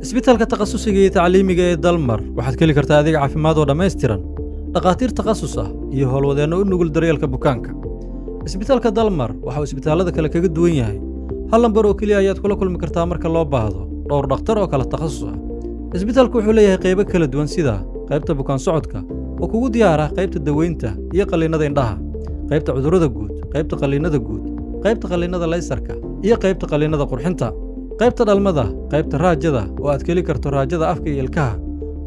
Isbitaalka takhasusiga iyo tacliimiga ee Dalmar waxaad ka heli kartaa adeeg caafimaad oo dhammaystiran, dhakhaatiir takhasus ah iyo howlwadeenno u nugul daryeelka bukaanka. Isbitaalka Dalmar waxa uu isbitaallada kale kaga duwan yahay hal lambar oo keliya ayaad kula kulmi kartaa marka loo baahdo dhowr dhakhtar oo kala takhasus ah. Isbitaalku wuxuu leeyahay qaybo kala duwan, sida qaybta bukaan socodka oo kugu diyaar ah, qaybta daweynta iyo qalliinada indhaha, qaybta cudurrada guud, qaybta qalliinada guud, qaybta qalliinada laysarka iyo qaybta qalliinada qurxinta, qaybta dhalmada, qaybta raajada oo aad ka heli karto raajada afka iyo ilkaha,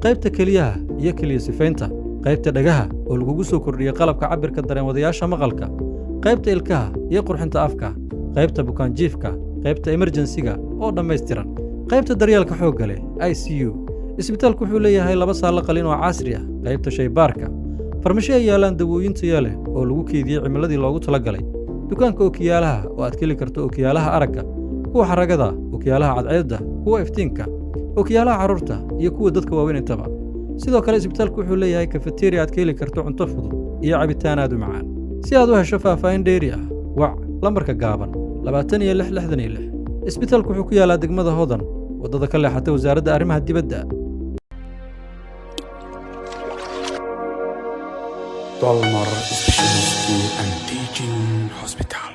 qaybta keliyaha iyo keliya sifaynta, qaybta dhagaha oo lagugu soo kordhiyey qalabka cabirka dareenwadayaasha maqalka, qaybta ilkaha iyo qurxinta afka, qaybta bukaanjiifka, qaybta emergency-ga oo dhammaystiran, qaybta daryeelka xoogga leh ICU. Isbitaalku wuxuu leeyahay laba saalo qalin oo casri ah, qaybta shaybaarka, farmasho ay yaalaan dawooyin tayo leh oo lagu keydiyey cimiladii loogu talagalay, dukaanka okiyaalaha oo aad ka heli karto okiyaalaha aragga, kuwa xaragada, okiyaalaha cadceedda, kuwa iftiinka, okiyaalaha carruurta iyo kuwa dadka waaweyn intaba. Sidoo kale isbitaalku wuxuu leeyahay kafeteria aad ka heli karto cunto fudud iyo cabitaan aad u macaan. Si aad u hesho faahfaahin dheeri ah, wac lambarka gaaban 2666. Isbitaalku wuxuu ku yaalaa degmada Hodan, waddada ka leexata Wasaaradda Arrimaha Dibadda. Dalmar Specialist and Teaching Hospital.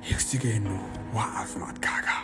Higsigeennu waa caafimaadkaaga.